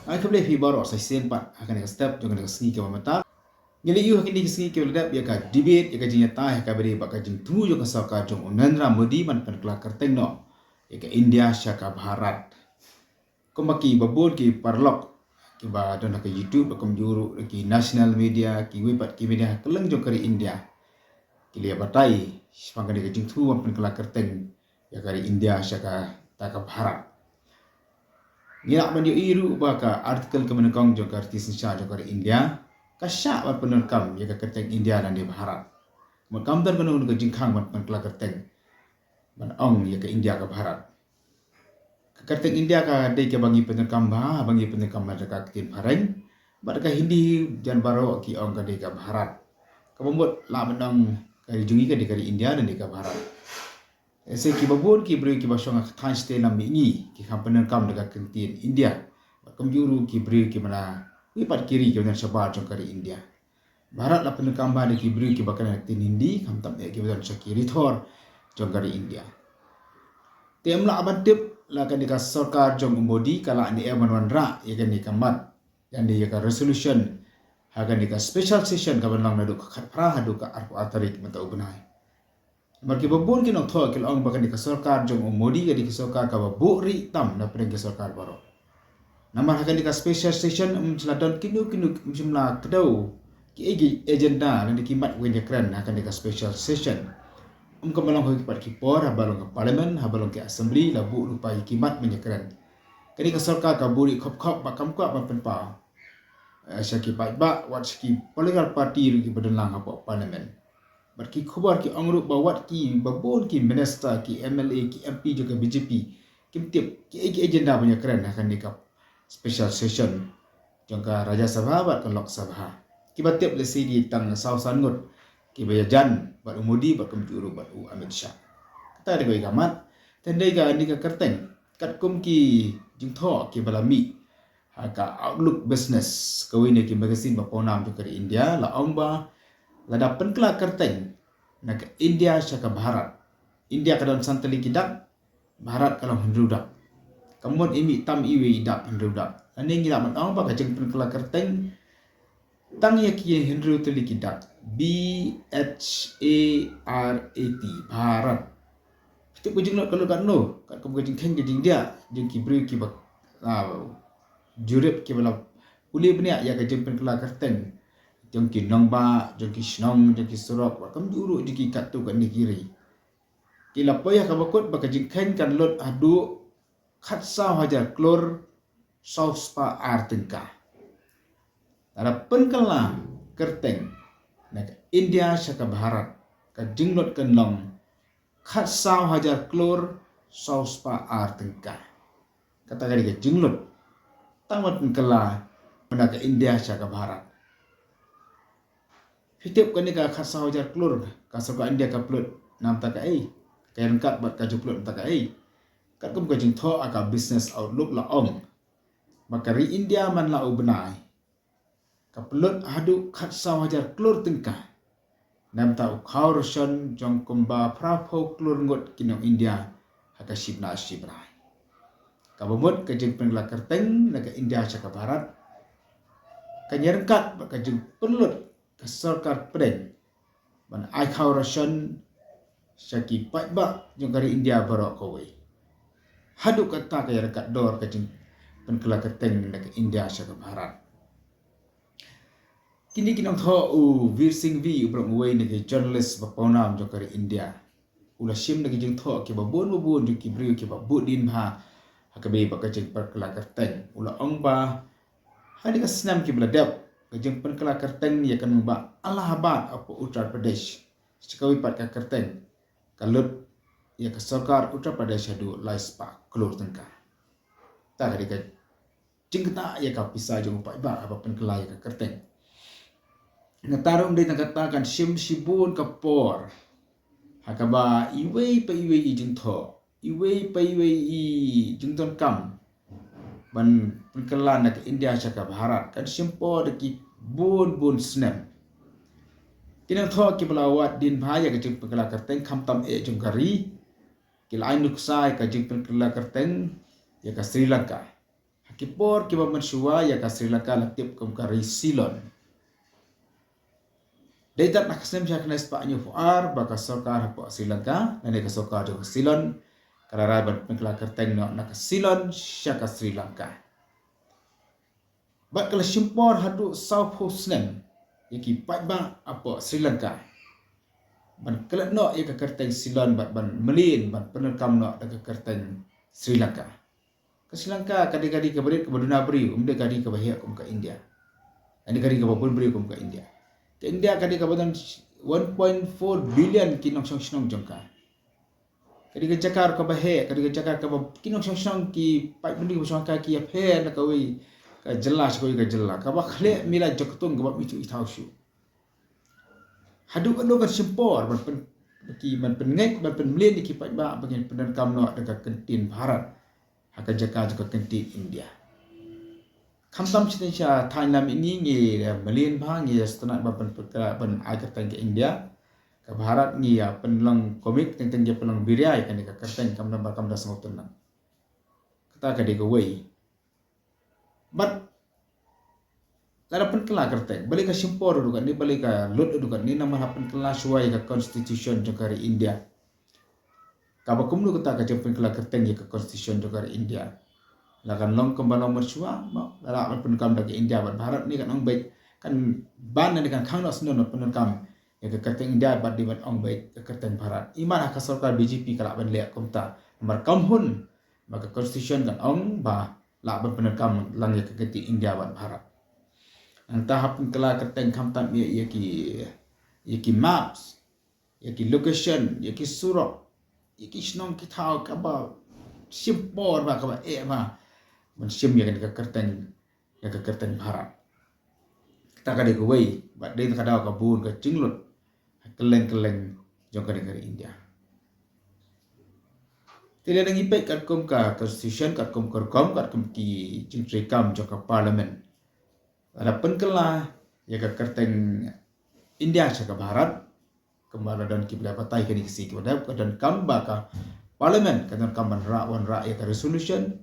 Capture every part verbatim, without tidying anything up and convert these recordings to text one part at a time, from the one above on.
Ai khublei phi baroh sa shisien pat ha kane ka step jong kane ka sngi kaba mynta. Ngi la ïohi ha kine ki sngi kiba la dep ïa ka debate, ïa ka jingïatai ha kaba ïadei bad ka jingthmu jong ka sorkar jong u Narendra Modi ban pynkylla kyrteng noh ïa ka India sha ka Bharat. Kumba ki babun ki paralok kiba don ha ka YouTube, kumjuh ruh ki national media, kiwei pat ki media ha kylleng jong ka ri India, ki la ïa batai shaphang kane ka jingthmu ban pynkylla kyrteng ïa ka ri India sha kata ka Bharat. Ngi lah ban ïohi ruh ba ka article kaba nyngkong jong ka riti synshar jong ka ri India ka shah ban pyndonkam ïa ka kyrteng India lane Bharat. Kumta kam don kano kano ka jingkhang ban pynkylla kyrteng ban ong ïa ka India ka Bharat. Ka kyrteng India ka dei kaba ngi pyndonkam bha, ba ngi pyndonkam bha da ka ktien phareng, bad ka Hindi jan baroh ki ong ka dei ka Bharat. Kaba mut lah ban ong ka ri jong ngi ka dei ka ri India lane ka Bharat. Ese ki babun ki briew kiba shong ha ka thaiñ shatei lam mihngi ki kham pyndonkam da ka ktien India, bad kumjuh ruh ki briew kiba na kiwei pat ki ri kiba don shabar jong ka ri India. Bharat la pyndonkam bha da ki briew kiba kren ka ktien Hindi, khamtam eh kiba don sha ki ri thor jong ka ri India. Te ym lah ban tip la kane ka sorkar jong u Modi ka lah ne em ban wanrah ïa kane ka mat, ïa kane ïa ka resolution ha kane ka special session kaban long naduh ka khatphra haduh ka arphew ar tarik mynta u bnai. Namar ki babun ki nongthoh ki la ong ba kane ka sorkar jong u Modi ka dei ka sorkar kaba buhrieh tam na pdeng ki sorkar baroh. Namar ha kane ka special session ym shym la don kino kino, ym shym la kdew kiei ki agenda lane ki mat ban ïakren ha kane ka special session. Ym kam long ha ki pat ki por haba long ka parliament, haba long ki assembly la buh lypa ïa ki mat ban ïakren. Kane ka sorkar ka buhrieh khop khop bad kam kwah ban pynpaw eh, sha ki paidbah, wat sha ki political party ruh kiba don lang hapoh parliament. Bad ki khubor ki ong ruh ba wat ki babun ki minister, ki M L A, ki M P jong ka B J P kim tip kiei ki agenda ban ïakren ha kane ka special session jong ka Rajya Sabha bad ka Lok Sabha. Kiba tip lehse dei tang saw san ngut kiba ïajan bad u Modi bad kumjuh ruh bad u Amit Shah. Kata dei kawei ka mat. Te hynrei kane ka kyrteng, katkum ki jingthoh kiba la mih ha ka Outlook Business, kawei na ki magazine ba pawnam jong ka ri India, la ong ba lada pynkylla kyrteng na ka India sha ka Bharat, India ka don san tylli ki dak, Bharat ka long hynriew dak. Ka mut i mih tam iwei i dak hynriew dak. Lane ngi lah ban ong ba ka jingpynkylla kyrteng tang ïa ki hynriew tylli ki dak, B H A R A T, Bharat. Phi tip ka jinglut ka lut katno, katkum ka jingkheiñ ka jingdiah jong ki briew kiba, ah, jurip kiba la pule bniah ïa ka jingpynkylla kyrteng jong ki nongbah, jong ki shnong, jong ki surok, bad kumjuh ruh jong ki katto katne ki ri. Ki la poi ha kaba kut ba ka jingkheiñ kan lut haduh khatsaw hajar klur sawspah ar tyngka. Lada pynkylla kyrteng na ka India sha ka Bharat, ka jinglut kan long khatsaw hajar klur sawspah ar tyngka. Kata ka dei ka jinglut tang ban pynkylla na ka India sha ka Bharat. Phi tip kane ka khatsaw hajar klur ka sorkar India ka pynlut na bynta kaei? Ka ïaryngkat bad ka jingpynlut na bynta kaei? Katkum ka jingthoh ha ka Business Outlook la ong ba ka ri India man la u bnai ka pynlut haduh khatsaw hajar klur tyngka na bynta u khaw ration jong kumba phraphew klur ngut ki nong India ha ka shi bnai shi bnai. Kaba mut ka jingpynkylla kyrteng na ka India sha ka Bharat kan ïaryngkat bad ka jingpynlut ka sorkar pdeng ban ai khaw ration sha ki paidbah jong ka ri India baroh kawei. Haduh katta ka ïaryngkat dor ka jingpynkylla kyrteng na ka India sha ka Bharat. Kine ki nongthoh, u Veer Singhvi, u briew uwei na ki journalist ba pawnam jong ka ri India, u la shim na ki jingthoh kiba bun ba bun jong ki briew kiba buddien bha ha kaba ïadei bad ka jingpynkylla kyrteng. U la ong ba ha kine ki snem kiba la dep ka jingpynkylla kyrteng ïa ka nongbah Allahabad hapoh Uttar Pradesh, sha kawei pat ka kyrteng, ka lut ïa ka sorkar Uttar Pradesh haduh lai spah klur tyngka. Ta ka dei ka jingkynta ïa ka pisa jong u paidbah haba pynkylla ïa ka kyrteng. Nangta ruh ym dei tang katta, kan shim shibun ka por ha kaba iwei pa iwei i jingthoh, iwei pa iwei i jingdonkam ban pynkylla na ka India sha ka Bharat kan shim por da ki bun bun snem. Ki nongthoh kiba la wad dien bha ïa ka jingpynkylla kyrteng khamtam eh jong ka ri ki la ai nuksa ïa ka jingpynkylla kyrteng ïa ka Sri Lanka ha Ki por kiba mynshuwa ïa ka Sri Lanka la tip kum ka ri Ceylon. Dei tad na ka snem sha kane spah hynñiew phew ar ba ka sorkar hapoh Sri Lanka, lane ka sorkar jong ka Ceylon, ka la rai ban pynkylla kyrteng noh na ka Ceylon sha ka Sri Lanka. Bad ka la shim por haduh saw phew snem ïa ki paidbah hapoh Sri Lanka ban klet noh ïa ka kyrteng Ceylon bad ban mlien ban pyndonkam noh da ka kyrteng Sri Lanka. Ka Sri Lanka ka dei ka ri kaba rit kaba duna briew, ym dei ka ri kaba heh kum ka India. Ka dei ka ri kaba bun briew kum ka India. Ka India ka dei kaba don one point four billion ki nongshong shnong jong ka. Ka dei ka jaka kaba heh, ka dei ka jaka kaba ki nongshong shnong ki paid bynriew ba shong ka ki ïapher na kawei ka jylla sha kawei ka jylla, kaba khleh milai jaka tung kaba mih shuh i thaw shuh. Haduh katno kan shim por ban pyn ki ban pynngeit ban pynmlien ïa ki paidbah ba ngin pyndonkam noh da ka kyntien Bharat ha ka jaka jong ka kyntien India. Khamtam shane sha thaiñ lam ini ngi mlien bha ngi sngewtynnat ban pyn ban ai kyrteng ka India. Ka Bharat ngi ïa pynlong komik teng teng ïa pynlong biria ïa kane ka kyrteng kam da ba kam da sngewtynnat. Kata ka dei kawei. Bad lada pynkylla kyrteng balei ka shim por ruh katne, balei ka lut ruh katne, namar ha pynkylla shuwa ïa ka constitution jong ka ri India. Kaba kumno kata ka jingpynkylla kyrteng ïa ka constitution jong ka ri India. La kan long kumba long mynshuwa, mo, la lah ban pyndonkam da ka India bad Bharat ne kan ong beit kan ban ne kan khang noh sngewbha ban pyndonkam ïa ka kyrteng India bad dei ban ong beit ka kyrteng Bharat. Imat ha ka sorkar B J P ka lah ban leh kumta. Namar kam hun ba ka constitution kan ong ba lah ban pyndonkam lang ïa ka kyntien India bad Bharat. Nangta ha pynkylla kyrteng khamtam ïa ïa ki ïa ki maps, ïa ki location, ïa ki surok, ïa ki shnong ki thaw kaba shim por ba kaba eh ba ban shim ïa kane ka kyrteng ïa ka kyrteng Bharat. Kata ka dei kawei bad dei ka daw ka bun ka jinglut ha kylleng kylleng jong kane ka ri India. Te lada ngi peit katkum ka constitution, katkum ka rukom, katkum ki jingtreikam jong ka parliament, lada pynkylla ïa ka kyrteng India sha ka Bharat, kumba la don kiba la batai kane ka sngi kiba dep, ka donkam ba ka parliament ka donkam ban rah wanrah ïa ka resolution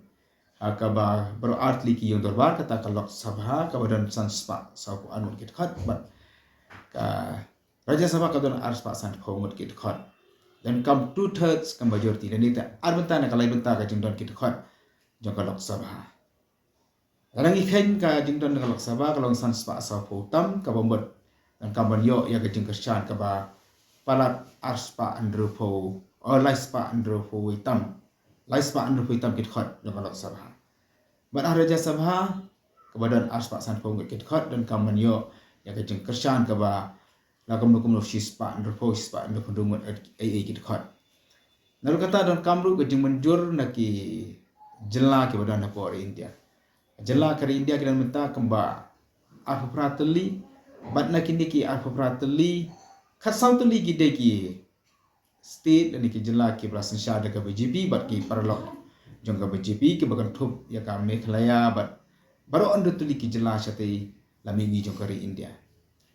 ha kaba baroh ar tylli ki ïing dorbar, kata ka Lok Sabha kaba don san spah saw phew ar ngut ki dkhot bad ka Rajya Sabha ka don ar spah san phew ngut ki dkhot. Donkam two thirds ka majority, lane te ar bynta na ka lai bynta ka jingdon ki dkhot jong ka Lok Sabha. Lada ngi kheiñ ka jingdon ka Lok Sabha ka long san spah saw phew tam, kaba mut donkam ban ïoh ïa ka jingkyrshan kaba palat ar spah hynriew phew, oh, lai spah hynriew phew wei tam. Lai spah hynriew phew wei tam ki dkhot jong ka Lok Sabha. Bad ha Rajya Sabha kaba don ar spah san phew ngut ki dkhot donkam ban ïoh ïa ka jingkyrshan kaba la kumno kumno shi spah hynriew phew, shi spah hynriew phew ngut ei ei ki dkhot. Naduh kata donkam ruh ka jingmynjur na ki jylla kiba don hapoh ri India. Jylla ka ri India ki don mynta kumba arphew phra tylli bad na kine ki arphew phra tylli, khatsaw tylli ki dei ki state lane ki jylla kiba la synshar da ka B J P bad ki paralok jong ka B J P kiba kynthup ïa ka Meghalaya bad baroh hynriew tylli ki jylla shatei lam mihngi jong ka ri India.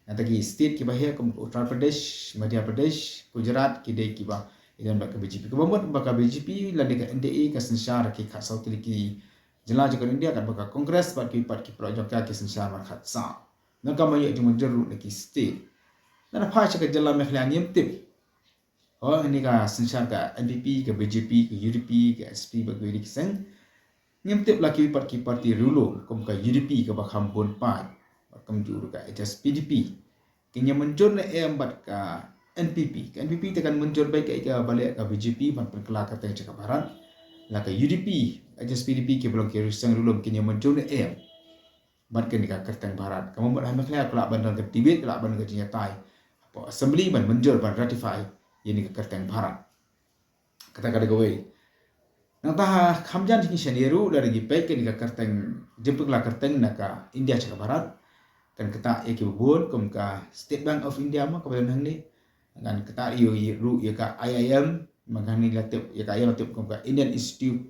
Nangta ki state kiba heh kum Uttar Pradesh, Madhya Pradesh, Gujarat ki dei kiba ïadon bad ka B J P. Kaba mut ba ka B J P lane ka N D A ka synshar ki khatsaw tylli ki jylla jong ka India, katba ka Congress bad ki pat ki paralok jong ka ki synshar mar khatsaw. Nangta ka mut ïa jingmynjur ruh na ki state. Lada phai sha ka jylla Meghalaya ngim tip. Ho, hangne ka synshar ka N P P, ka B J P, ka U D P, ka S P bad kiwei de ki seng. Ngim tip la kiwei pat ki party ruh lum, kum ka U D P kaba kham bun paid bad kumjuh ruh ka H S P D P. Kin ïa mynjur ne em bad ka N P P. Ka N P P te kan mynjur beit kaei kaba leh ka B J P ban pynkylla kyrteng sha ka Bharat. La ka U D P, H S P D P kiba long ki seng ruh lum kin ïa mynjur ne em bad kane ka kyrteng Bharat. Kaba mut ha Meghalaya ka lah ban don ka debate, ka lah ban don ka jingïatai hapoh Assembly ban mynjur, ban ratify ïa kane ka kyrteng Bharat. Kata ka dei kawei. Nangta ha kham jan sngi shane ruh lada ngi peit kane ka kyrteng, jingpynkylla kyrteng na ka India sha ka Bharat, kan ktah ïa kiba bun kum ka State Bank of India mo kaba don hangne. Kan ktah ïa ruh ïa ka I I M, ma hangne la tip ïa ka I I M la tip kum ka Indian Institute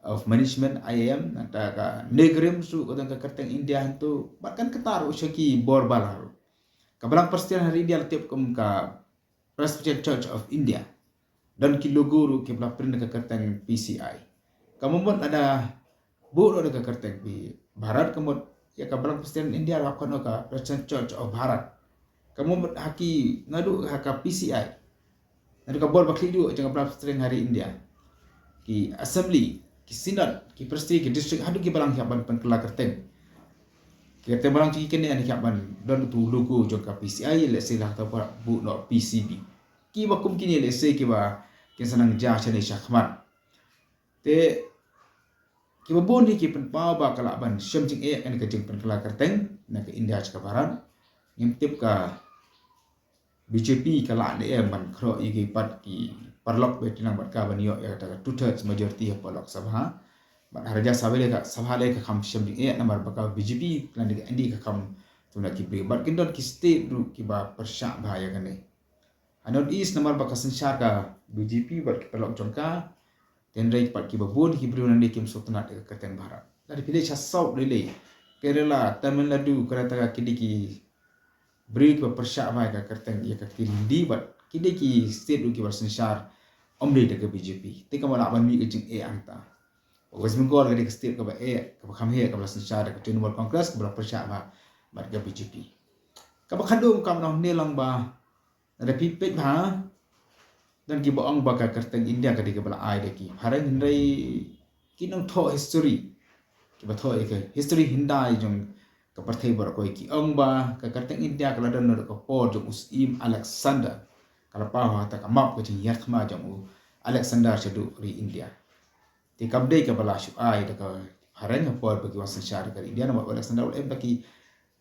of Management, I I M, nangta ka NEIGRIHMS ruh ka don ka kyrteng India hangto, bad kan ktah ruh sha ki bor balang ruh. Ka Balang Presbyterian ha ri India la tip kum ka Presbyterian Church of India. Don ki logo ruh kiba la print ka kyrteng P C I. Kaba mut lada buh noh da ka kyrteng phi Bharat, ka mut ïa ka Balang Presbyterian India ruh khot noh ka Presbyterian Church of Bharat. Ka mut ha ki, naduh ha ka P C I, naduh ka bor ba khlieh duh jong ka Balang Presbyterian ha ri India, ki assembly, ki synod, ki presbytery, ki district, haduh ki balang ki hap ban pynkylla kyrteng. Ki kyrteng balang jong ki kine ki hap ban don utu u logo jong ka P C I, lehse la kata ba buh noh P C B. Kiba kum kine lehse kiba kin sa nang jia shane shakhmat. Te kiba bun hi ki pynpaw ba ka lah ban shem jingeh kane ka jingpynkylla kyrteng na ka India sha ka Bharat. Ngim tip ka B J P ka lah ne em ban khroh ïa ki pat ki paralok, bad ki nang bad ka ban ïoh ïa kata ka two thirds majority hapoh Lok Sabha. Bad ha Rajya Sabha lei ka, Sabha lei ka kham shem jingeh namar ba ka B J P ka la dei ka N D A ka kham tuna ki briew. Bad kin don ki state ruh kiba pyrshah bha ïa kane. Ha North East namar ba ka synshar ka B J P bad ki paralok jong ka, hynrei pat kiba bun ki briew nangne kim sngewtynnat ïa ka kyrteng Bharat. Lada phi leit sha South lei lei, Kerala, Tamil Nadu, Karnataka, ki dei ki briew kiba pyrshah bha ïa ka kyrteng, ïa ka ktien Hindi, bad ki dei ki state ruh kiba synshar ym dei da ka B J P. Te ka mut lah ban mih ka jingeh hangta. West Bengal ka dei ka state kaba eh, kaba kham heh, kaba la synshar da ka Trinamool Congress, kaba la pyrshah bha bad ka B J P. Kaba khadduh kam nang ne lang ba, lada phi peit bha, don kiba ong ba ka kyrteng India ka dei kaba la ai da ki phareng, hynrei ki nongthoh history, kiba thoh ïa ka history hyndai jong ka pyrthei baroh kawei, ki ong ba ka kyrteng India ka la don naduh ka por jong u Syiem Alexander. Ka la paw ha kata ka map ka jingïakhma jong u Alexander shaduh ri India. Te kam dei kaba la shu ai da ka phareng ha por ba ki wan synshar da ka ri India, namar u Alexander u la em da ki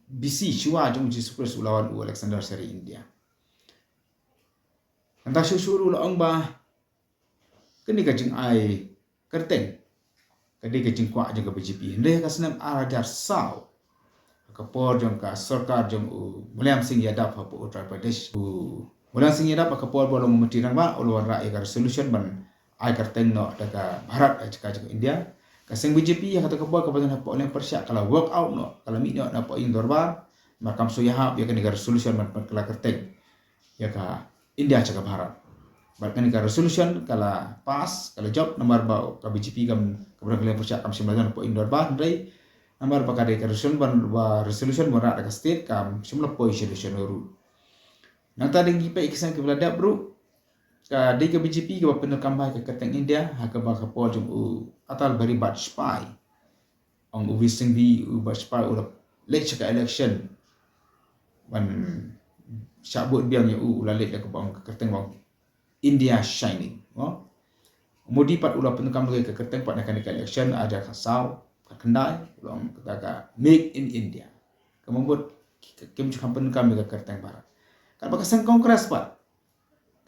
B C, shuwa jong u Jisu Khrist u la wan u Alexander sha ri India. Nangta shuh shuh ruh la ong ba kane ka jingai kyrteng ka dei ka jingkwah jong ka B J P. Hynrei ha ka snem ar hajar saw, ha ka por jong ka sorkar jong u Mulayam Singh Yadav hapoh Uttar Pradesh, u Mulayam Singh Yadav ha ka por ba u long u Myntri Rangbah u la wanrah ïa ka resolution ban ai kyrteng noh da ka Bharat ha jaka jong ka India. Ka seng B J P ha kata ka por kaba don hapoh Leng Pyrshah ka la walk out noh, ka la mih noh na poh ïing dorbar. Namar kam sngewthuh ïa kane ka resolution ban pynkylla kyrteng ïa ka India sha ka Bharat. Bad kane ka resolution ka la pass, ka la jop, namar ba ka B J P kam, kaba don ka Leng Pyrshah kam shym la don hapoh ïing dorbar, hynrei namar ba ka dei ka resolution ban, ba resolution ban wanrah da ka state, kam shym la poi sha station ruh. Nangta dang ki peit ki seng kiba la dep ruh, ka dei ka B J P kaba pyndonkam bha ïa ka kyrteng India ha kaba ka por jong u Atal Bihari Vajpayee. Ong u V Singh V, u Vajpayee u la leit sha ka election ban shah vote biang ïa u, u la leit da kaba ong ka kyrteng ba ong India Shining, mo. Modi pat u la pyndonkam ïa ka kyrteng pat na kane ka election ar hajar khatsaw, khatkhyndai, u la ong kata ka Make in India. Ka mut kim ju kham pyndonkam ïa ka kyrteng Bharat. Katba ka seng Congress pat,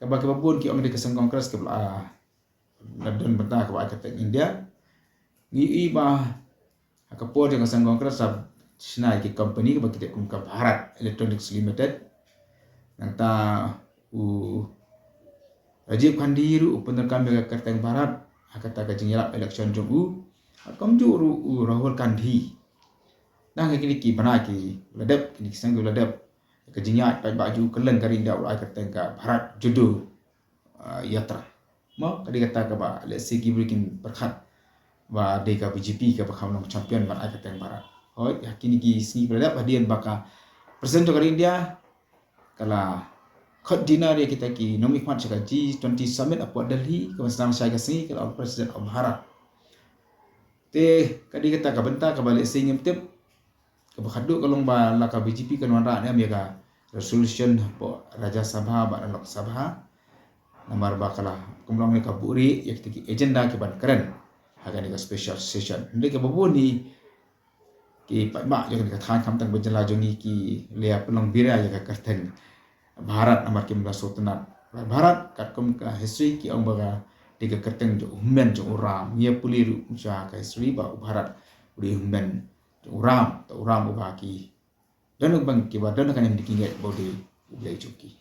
kaba kiba bun ki ong dei ka seng Congress kaba la, la don bynta kaba ai kyrteng India. Ngi ïohi ba ha ka por jong ka seng Congress la shna ïa ki company kaba ki tip kum ka Bharat Electronics Limited. Nangta u Rajiv Gandhi ruh u pyndonkam ïa ka kyrteng Bharat ha kata ka jingïalap election jong u. Ha kumjuh ruh u Rahul Gandhi. Nang kine ki bnai ki la dep, kine ki seng ki la dep, ka jingïaid paidbah jong u kylleng ka ri India u la ai kyrteng ka Bharat Jodo, ah, Yatra. Mo, ka dei kata kaba lehse ki briew kin pyrkhat ba dei ka B J P kaba kham long champion ban ai kyrteng Bharat. Hooid, ha kine ki sngi ba la dep, hadien ba ka President jong ka ri India ka la khot dinner ïa kita ki nongmihkhmat sha ka G twenty summit hapoh Delhi, kaba sdang shai ka sngi, ka la ong President of Bharat. Te ka dei kata ka bynta kaba lehse ngim tip. Kaba khadduh ka long ba la ka B J P kan wanrah ne em ïa ka resolution hapoh Rajya Sabha bad Lok Sabha. Namar ba ka la, kum long ne ka buhrieh ïa kita ki agenda kiban kren ha kane ka special session. Hynrei kaba bun hi ki paidbah jong kane ka thaiñ khamtam ka jylla jong ngi ki la ïa pynlong bria ïa ka kyrteng Bharat namar kim la sngewtynnat. Bharat katkum ka history ki ong ba ka dei ka kyrteng jong u hynmen jong u Ram. Ngi ïa pule ruh sha ka history ba u Bharat u dei u hynmen jong u Ram, te u Ram uba ki don, uba kiba don ka niam ki ngeit ba u dei U Blei jong ki.